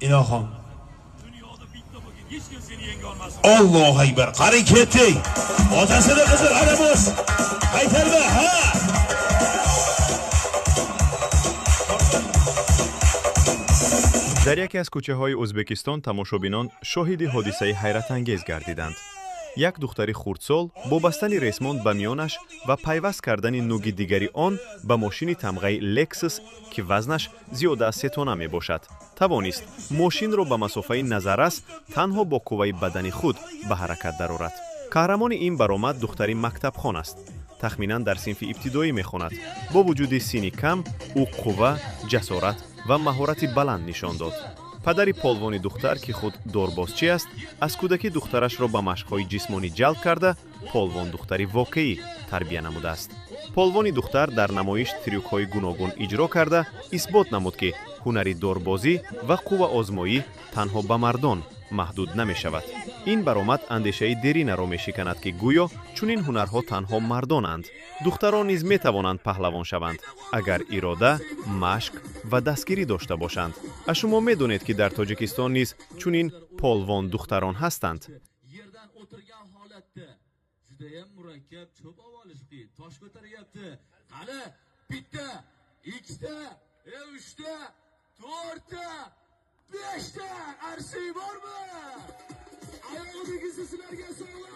Ilohim. Allohu akbar. Qarang, ketdik. Otasini qizi ana bo'z. Qaytarma, ha. Дар яке аз кӯчаҳои Ӯзбекистон тамошобинон шоҳиди ҳодисаи ҳайратангез гардиданд. Як духтари хурдсол бо бастани ресмон ба миёнаш ва пайваст кардани нуги дигари он ба мошини тамғаи Lexus, ки вазнаш зиёда аз се тонна мебошад, тавонист мошинро ба масофаи назаррас танҳо бо қувваи бадани худ ба ҳаракат дарорад. Қаҳрамони ин баромад духтари мактабхон аст. Тахминан дар синфи ибтидоӣ мехонад. Бо вуҷуди синни кам ӯ қувва, ҷасорат ва маҳорати баланд нишон дод. Падари полвони духтар, ки худ дорбозчӣ аст, аз кӯдакӣ духтарашро ба машқҳои ҷисмонӣ ҷалб карда, полвон духтари воқеӣ тарбия намудааст. Полвони духтар дар намоиш трюкҳои гуногун иҷро карда, исбот намуд, ки ҳунари дорбозӣ ва қувваозмоӣ танҳо ба мардон маҳдуд намешавад. Ин баромад андешаи деринаро мешиканад, ки гӯё чунин ҳунарҳо танҳо мардонанд. Духтарон низ метавонанд паҳлавон шаванд, агар ирода, машқ ва дастгирӣ дошта бошанд. А шумо медонед, ки дар Тоҷикистон низ чунин полвон духтарон ҳастанд. Yerdan o'tirgan holatda judayam murakkab cho'p olish qiyin. Tosh ko'taryapti. Qani, bitta, ikkita, uchta, to'rtta, beshta arsi bormi? Oyog'idagisi sizlarga sog'lom.